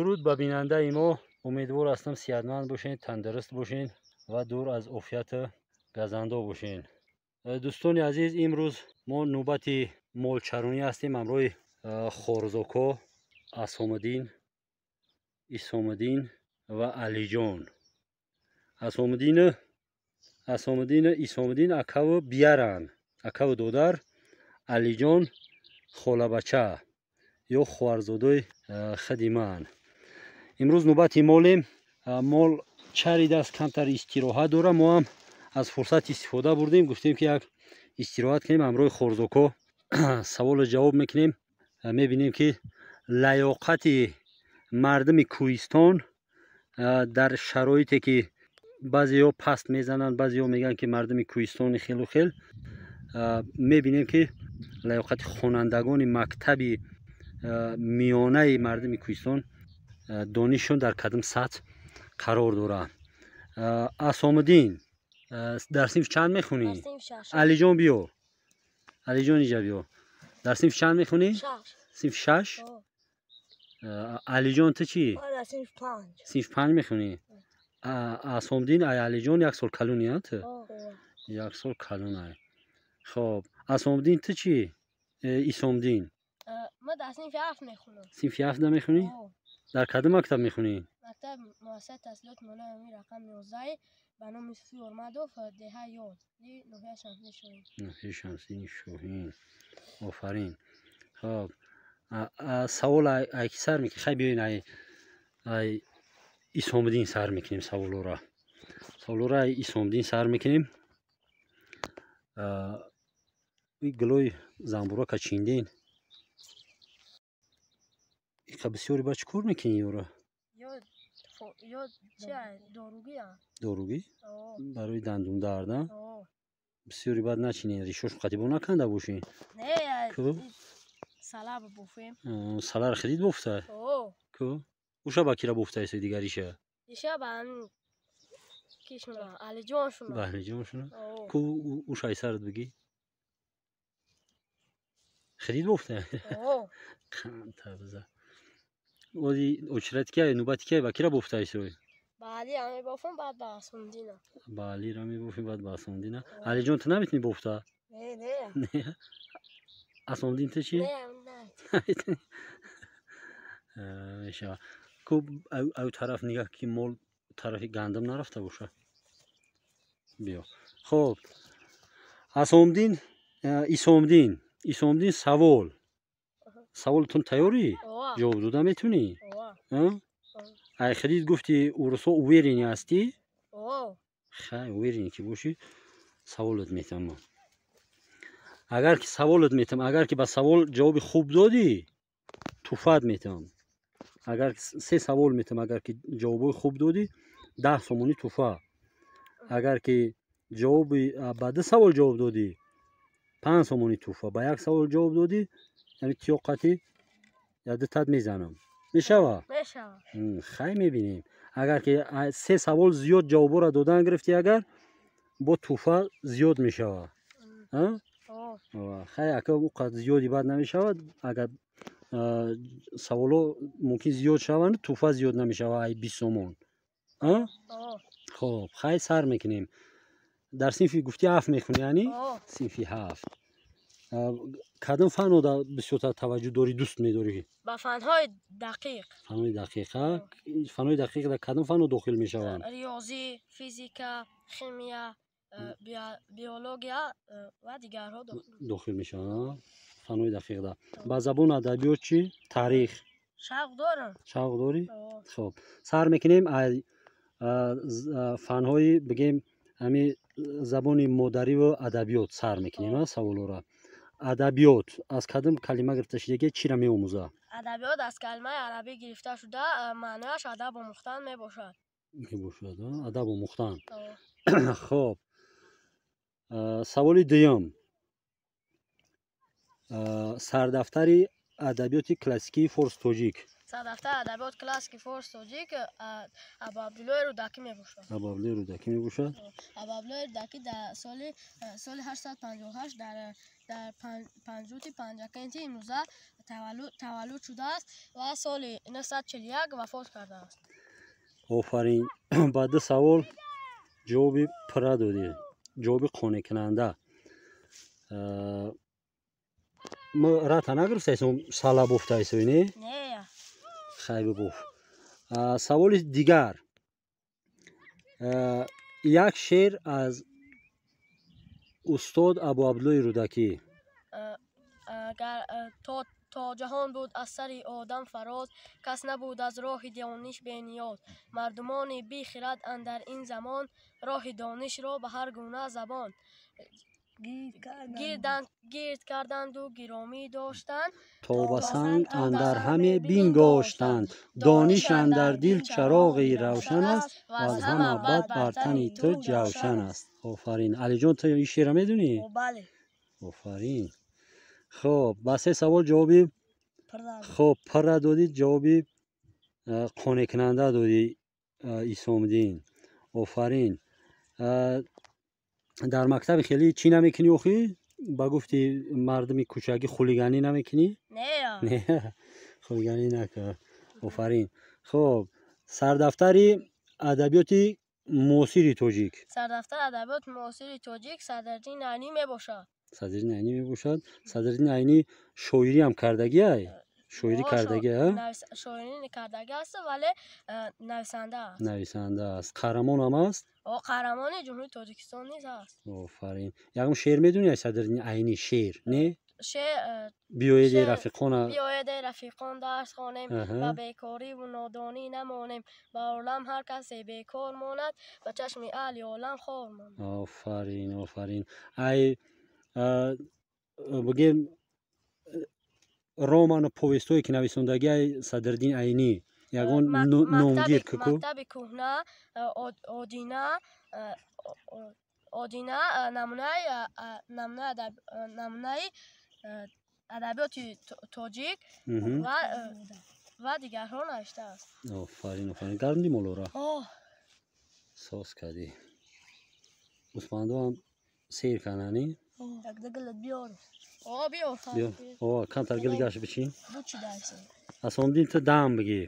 Дуруд ба бинандаи мо. Умедвор ҳастам, сиҳатманд бошед, тандуруст бошед ва дур аз офияту газандо бошед. Дӯстони азиз, имрӯз мо нӯбати молчаронӣ ҳастем ҳамроҳи Хорзоко, Асомиддин, Исомиддин ва Алиҷон. Асомиддину Исомиддин акаву бияранд, акаву додар, Алиҷон холабача ё хоҳарзодои худи ман. Имрӯз нӯбати молем. Мол чаридааст, камтар истироҳат дора. Мо ҳам аз фурсат истифода бурдем, гуфтем, ки як истироҳат кунем ҳамроҳи Хорзоко, саволу ҷавоб мекунем, мебинем, ки лаёқати мардуми кӯҳистон дар шароите, ки баъзеҳо паст мезананд, баъзеҳо мегӯянд, ки мардуми кӯҳистони хелу хел, мебинем, ки лаёқати хонандагони мактаби миёнаи мардуми кӯҳистон, донишшон дар кадом сатҳ қарор дорад. Асомиддин, дар синф чанд мехонӣ? Алиҷон, биё. Алиҷон, иҷа биё. Дар синф чанд мехонӣ? Синфи шаш. Алиҷон, ту чӣ? Синфи панҷ мехонӣ. Асомиддин ай Алиҷон як сол калони, ту як сол калонай. Хоб, Асомиддин, ту чӣ? Исомиддин? Синфи ҳафт мехонӣ. Дар кадом мактаб мехонӣ? Мактаб муассисаи таҳсилоти миёнаи умумии рақами 11 ба номи Суфи Ормадов, деҳаи Ёд, ноҳияи Шамсиддини Шоҳин. Ноҳияи Шамсиддини Шоҳин, офарин. Хоб, савол ай ки сар мекунем? Хай, биёин, ай Исомиддин сар мекунем саволҳоро. Саволҳоро ай Исомиддин сар мекунем. Гулои занбурака чинден, иқа бисёре ба чӣ кор мекунӣ ёро? Ё доругӣ. Доругӣ барои дандундард. Бисёри бад начинен, ришош қатибо наканда бошӣ. Сала бофем. Саларо хелид бофта ку? Уша ба кира бофтаеси дигариша? Иша ба кишуна, Алиҷоншуна. Ба Алиҷоншуна. Ку, уша айсарат бигӣ, хелид бофта қантабза. Ози очрати кай, нӯбати кай, ба кира бофтаесой? Ба Алира мебофам, баъд ба Асомиддина. Ба Алира мебофӣ, баъд ба Асомиддина. Алиҷон, ту наметунӣ бофта? Не. Асомиддин, ту чӣ? Мешава. Ку, аю тараф нигаҳ, ки мол тарафи гандум нарафта боша. Биё. Хоб, Асомиддин, Исомиддин, Исомиддин, савол. Саволатон тайёрӣ? Ҷавоб дода метавонӣ? Ай хелид гуфти урусҳо, уверенный ҳастӣ? Хай, уверенный ки бошӣ, саволат метавам. Агар ки саволат метавам, агар ки ба савол ҷавоби хуб додӣ, туҳфат метавам. Агар се савол метавам, агар ки ҷавобҳои хуб додӣ, 10 сомонӣ туҳфа. Агар ки ҷавоби ба ду савол ҷавоб додӣ, 5 сомонӣ туҳфа. Ба як савол ҷавоб додӣ, яъне тиёқати ядутат мезанам. Мешава? Хай, мебинем. Агар ки се савол зиёд ҷавобҳоро додан гирифтӣ, агар бо туҳфа зиёд мешава. Хай, ака, ӯ қадр зиёди бад намешавад. Агар саволҳо мумкин зиёд шаванд, туҳфа зиёд намешава ай 20 сомон. Хоб, хай, сар мекунем. Дар синфи гуфти ҳафт мехонӣ, яъне синфи ҳафт. Кадом фанҳо бисёртар таваҷҷӯҳ дорӣ, дӯст медорӣ? Ба фанҳои дақиқ. Фанҳои дақиқ. Фанҳои дақиқ дар кадом фанҳо дохил мешаванд? Риёзӣ, физика, химия, биология ва дигарҳо. Дохил мешаванд фанҳои дақиқда. Ба забону адабиёт чӣ? Таърих? Шавқ дорам. Шавқ дорӣ? Хоб, сар мекунем аз фанҳои, бигем, ҳами забони модариву адабиёт сар мекунем саволҳоро. Адабиёт аз кадом калима гирифта шудагӣ, чиро меомӯзад? Адабиёт аз калимаи арабӣ гирифта шуда, маънояш адаб омӯхтан мебошад. Мебошад, адаб омӯхтан. Хоб, саволи дуюм: сардафтари адабиёти классикии форс тоҷик Сардафтари адабиёти классики форс тоҷик Абу Абдуллои Рӯдакӣ мебошад. Абу Абдуллои Рӯдакӣ мебошад. Абу Абдуллои Рӯдакӣ дар соли 858 дар Панҷрути Панҷакенти имрӯза таваллуд шудааст ва соли 941 вафот кардааст. Офарин, ба ду савол ҷавоби пурра додӣ, ҷавоби қонеъкунанда. Рата нагирифтаисом, сала бофтаисо, не? Не. Хай, бибоф. Саволи дигар: як шеър аз устод Абу Абдуллои Рӯдакӣ. То ҷаҳон буд аз сари одам фароз, кас набуд аз роҳи дониш бениёз. Мардумони бихирад андар ин замон роҳи донишро ба ҳар гуна забон гирд карданду гиромӣ доштанд. То ба санг андар ҳаме бингоштанд. Дониш андар дил чароғи равшан аст ва аз ҳама бад бар тани ту ҷавшан аст. Офарин, Алиҷон, ту ин шеъра медонӣ? Бале. Офарин. Хоб, ба се савол ҷавоби хоб пурра додӣ, ҷавоби қонеъкунанда додӣ, Исомиддин, офарин. Дар мактаби хеле чӣ намекунӣ охӣ? Ба гуфти мардуми кӯчагӣ, хулиганӣ намекунӣ? Не. Не, хулиганӣ накар. Офарин. Хоб, сардафтари адабиёти муосири тоҷик. Сардафтари адабиёти муосири тоҷик Садриддин Айнӣ мебошад. Садриддин Айнӣ мебошад. Садриддин Айнӣ шоириам кардагиай, шоирӣ кардагӣ? Шоирӣ кардагӣ аст, вале нависанда аст. Нависанда аст, қаҳрамонам аст. Қаҳрамони Ҷумҳурии Тоҷикистон низ ҳаст. Офарин. Ягон шеър медонӣ аз Садриддин Айнӣ? Шеър не? Шеър. Биёед, эй рафиқона. Биёед, эй рафиқон, дарс хонем, ба бекориву нодонӣ намонем. Ба олам ҳар касе бекор монад, ба чашми аҳли олам хор монад. Офарин, офарин. Ай бигем, роману повестҳое ки нависондагиай Садриддин Айнӣ, ягон номгир куку. Мактаби кӯҳна, Одина намунаи адабиёти тоҷик ва дигарҳо навиштааст. Офарин, офарин. Гармди молора соз кардӣ, гӯсфандоам сер кардани. Камтар гили гашт бичин. Асомиддин, ту дам бигӣ.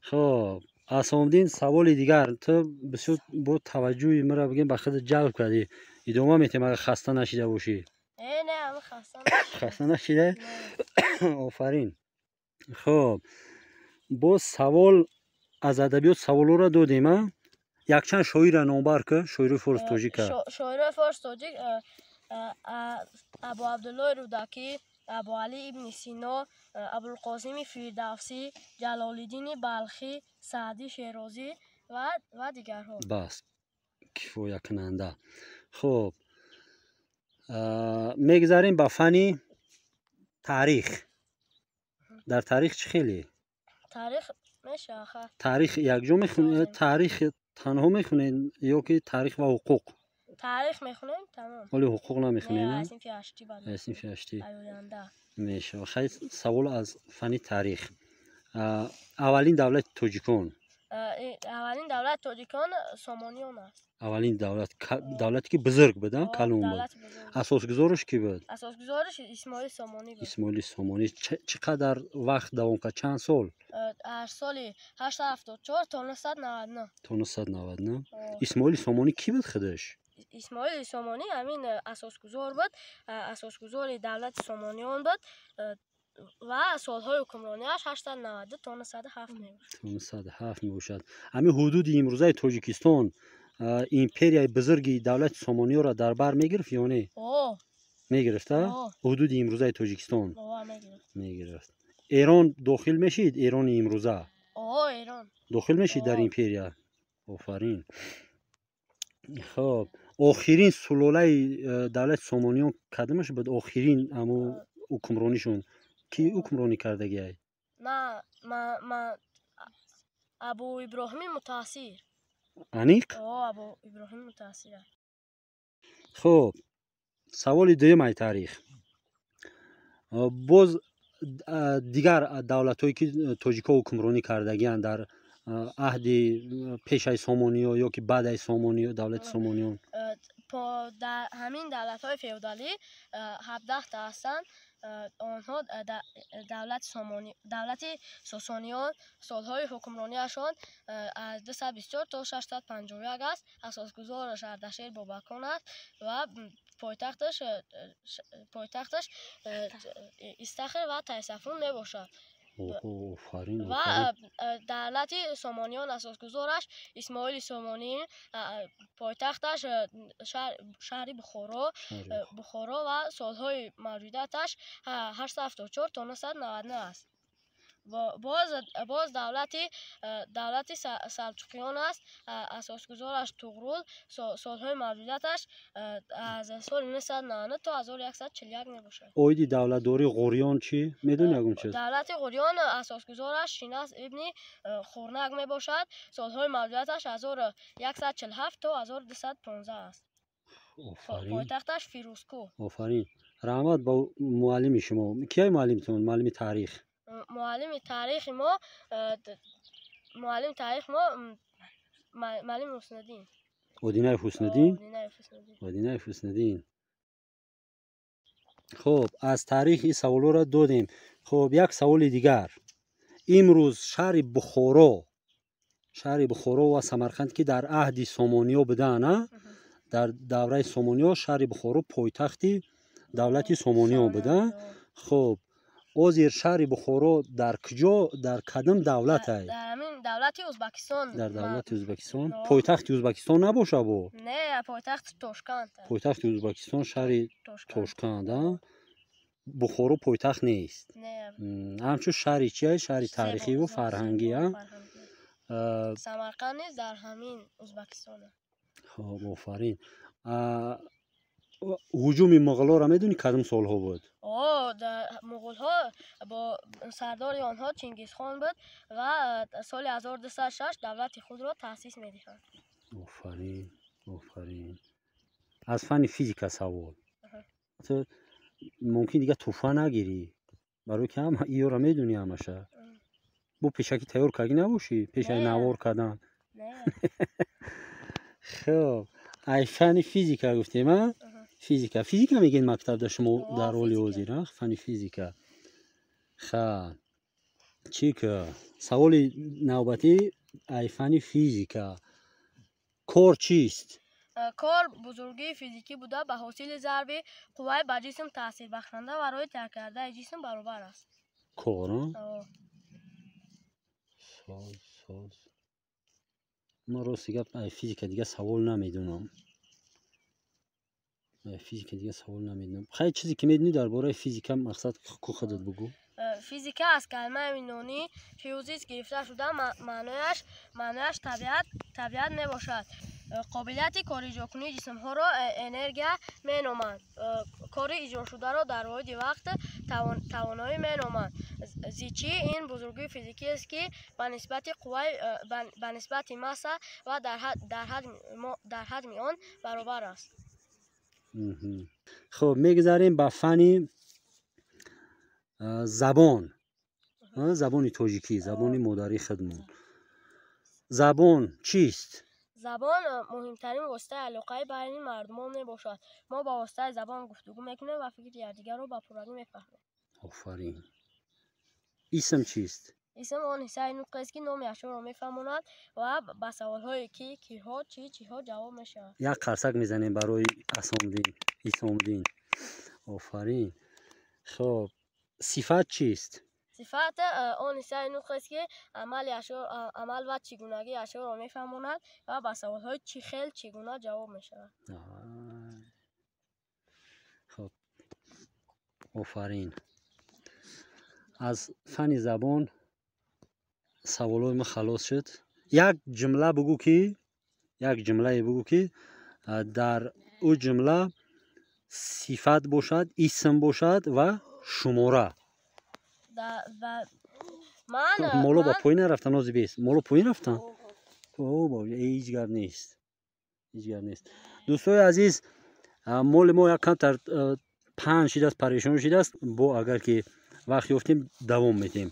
Хоб, Асомиддин, саволи дигар. Ту бисёр бо таваҷҷӯҳи мара, бигем, ба худ ҷалб кардӣ. Идома метиҳем, агар хаста нашида бошӣ. Хаста нашида? Офарин. Хоб, боз савол аз адабиёт. Саволҳоро додем. А якчанд шоира номбар кӯ, шоирои форс тоҷика. Шоирои форс тоҷик: Абу Абдуллои Рӯдакӣ, Абуалӣ ибни Сино, Абулқосими Фирдавсӣ, Ҷалолиддини Балхӣ, Саъдӣ Шерозӣ ва дигарҳо. Бас, кифоякунанда. Хуб, мегузарем ба фанни таърих. Дар таърих чӣ хеле? Таърих мешавад. Таърих якҷо мехонед? Таърих танҳо мехонед ё ки таърих ва ҳуқуқ? Таърих мехонем, тамом. Ҳоли ҳуқуқ намехонед? Аз синфи ҳаштӣ. Аз синфи ҳаштӣ мешавад. Хай, савол аз фанни таърих: аввалин давлати тоҷикон? Аввалин давлати тоҷикон Сомониён аст. Аввалин давлат, давлате ки бузург буд, калон буд, асосгузораш кӣ буд? Асосгузораш Исмоили Сомонӣ буд. Исмоили Сомонӣ. Чӣ қадар вақт давом кард, чанд сол? Аз соли 874 то 999. То 999. Исмоили Сомонӣ кӣ буд худаш? Исмоили Сомонӣ ҳамин асосгузор буд, асосгузори давлати Сомониён буд ва солҳои ҳукмронияш 892 то 907 мебошад. То 907 мебошад. Ҳамин ҳудуди имрӯзаи Тоҷикистон империяи бузурги давлати Сомониёро дар бар мегирифт ё не? Мегирифт. Ҳудуди имрӯзаи Тоҷикистон мегирифт. Эрон дохил мешид? Эрони имрӯза дохил мешид дар империя. Офарин. Хоб, охирин сулолаи давлати Сомониён кадомаш буд? Охирин амо ҳукмронишон кӣ ҳукмронӣ кардагиай? Абу Иброҳими Мутаассир. Аниқ? Абу Иброҳими Мутаассир. Хуб, саволи дуюм ай таърих. Боз Дигар давлатҳое, ки тоҷикҳо ҳукмронӣ кардагианд дар аҳди пешаи Сомониё ё ки баъдаи Сомониё, давлати Сомониён. Дар ҳамин давлатҳои феодалӣ 17та ҳастанд. Онҳо давлати Сосониён, солҳои ҳукмрониашон аз 224 то 651 аст. Асосгузораш Ардашер Бобакон аст ва пойтахташ Истахр ва Тайсафун мебошад. Ва давлати Сомониён, асосгузораш Исмоили Сомонӣ, пойтахташ шаҳри Бухоро ва солҳои мавҷудияташ 874 то 999 аст. Боз давлати Салҷуқиён аст, асосгузораш Туғрул, солҳои мавҷудияташ аз соли 999 то 1141 мебошад. Оиди давлатдории Ғуриён чӣ медонӣ, ягон чиз? Давлати Ғуриён, асосгузораш Шинас ибни Хурнак мебошад. Солҳои мавҷудияташ 1147 то 1215 аст. Пойтахташ Фирӯзкӯҳ. Офарин, раҳмат ба муаллими шумо. Кияй муаллимтон, муаллими таърих? Муаллими таърих мо муаллим Ҳусниддин. Одинаев Ҳусниддин, Одинаев Ҳусниддин. Хуб, аз таърих ин саволҳоро додем. Хуб, як саволи дигар. Имрӯз шаҳри Бухоро ва Самарқанд, ки дар аҳди Сомониё буданд, дар давраи Сомониё шаҳри Бухоро пойтахти давлати Сомониё буда. Хуб, ҳозир шаҳри Бухоро дар куҷо, дар кадом давлатай? Давлати Ӯзбекистон. Дар давлати Ӯзбекистон. Пойтахти Ӯзбекистон набоша бо? Не, пойтахт Тошканд. Пойтахти Ӯзбекистон шаҳри Тошканд. Бухоро пойтахт нест, ҳамчун шаҳри чия, шаҳри таърихиву фарҳангӣ. Самарқанд низ дар ҳамин Ӯзбекистон. Хоб, офарин. Ҳуҷуми муғулҳоро медонӣ, кадом солҳо буд? Муғулҳо бо сардори онҳо Чингизхон буд ва соли 1206 давлати худро таъсис медиҳанд. Офарин, офарин. Аз фанни физика савол. Мумкин дига тӯҳфа нагирӣ, барои ки ҳама иёра медонӣ ҳамаша. Бо пешакӣ тайёр кардӣ набошӣ пешаи навор кардан? Хуб, ай фанни физика гуфтем, а физика мегӯед мактабда шумо дар ҳоли ҳозир фанни физика. Ха, чӣ ка, саволи навбатӣ ай фанни физика: кор чист? Кор бузургии физикӣ буда, ба ҳосили зарби қувваи ба ҷисм таъсирбахшанда ва роҳи тарккардаи ҷисм баробар аст. Кор. Соз, соз. Ман, рости гап, ай физика дига савол намедонам, физика дига савол намедонам. Хай, чизе ки медонӣ дар бораи физика, мақсад ку худат бугӯ. Физика аз калимаи юнонӣ фюзис гирифта шуда, маънояш табиат мебошад. Қобилияти кориҷокунии ҷисмҳоро энергия меноманд. Кори иҷрошударо дар воҳиди вақт тавоноӣ меноманд. Зичӣ ин бузургии физикиест, ки ба нисбати масса ва дар ҳаҷми он баробар аст. Хуб, мегузарем ба фанни забон, забони тоҷикӣ, забони модарии худмон. Забон чист? Забон муҳимтарин воситаи алоқаи байни мардумон мебошад. Мо ба воситаи забон гуфтугӯ мекунем ва фикри якдигарро ба пуррагӣ мефаҳмем. Офарин. Исм чист? Исм он ҳиссаи нутқест, ки номи ашёро мефаҳмонад ва ба саволҳои кӣ, киҳо, чӣ, чиҳо ҷавоб мешавад. Як қарсак мезанем барои Асомдин, Исомдин. Офарин. Хуб, сифат чист? Сифат он ҳиссаи нутқест, ки амал ва чигунагии ашёро мефаҳмонад ва ба саволҳои чӣ хел, чӣ гуна ҷавоб мешавад. Хуб, офарин. Аз фанни забон саволҳои ма халос шуд. Як ҷумлае бугӯ, ки дар ӯ ҷумла сифат бошад, исм бошад ва шумора. Моло ба поин нарафтан? Ози бес, моло поин рафтан. Ҳеҷ гап нест, ҳеҷ гап нест. Дӯстои азиз, моли мо як камтар паҳн шидааст, парешон шидааст. Бо агар ки Вақт ёфтем, давом медиҳем.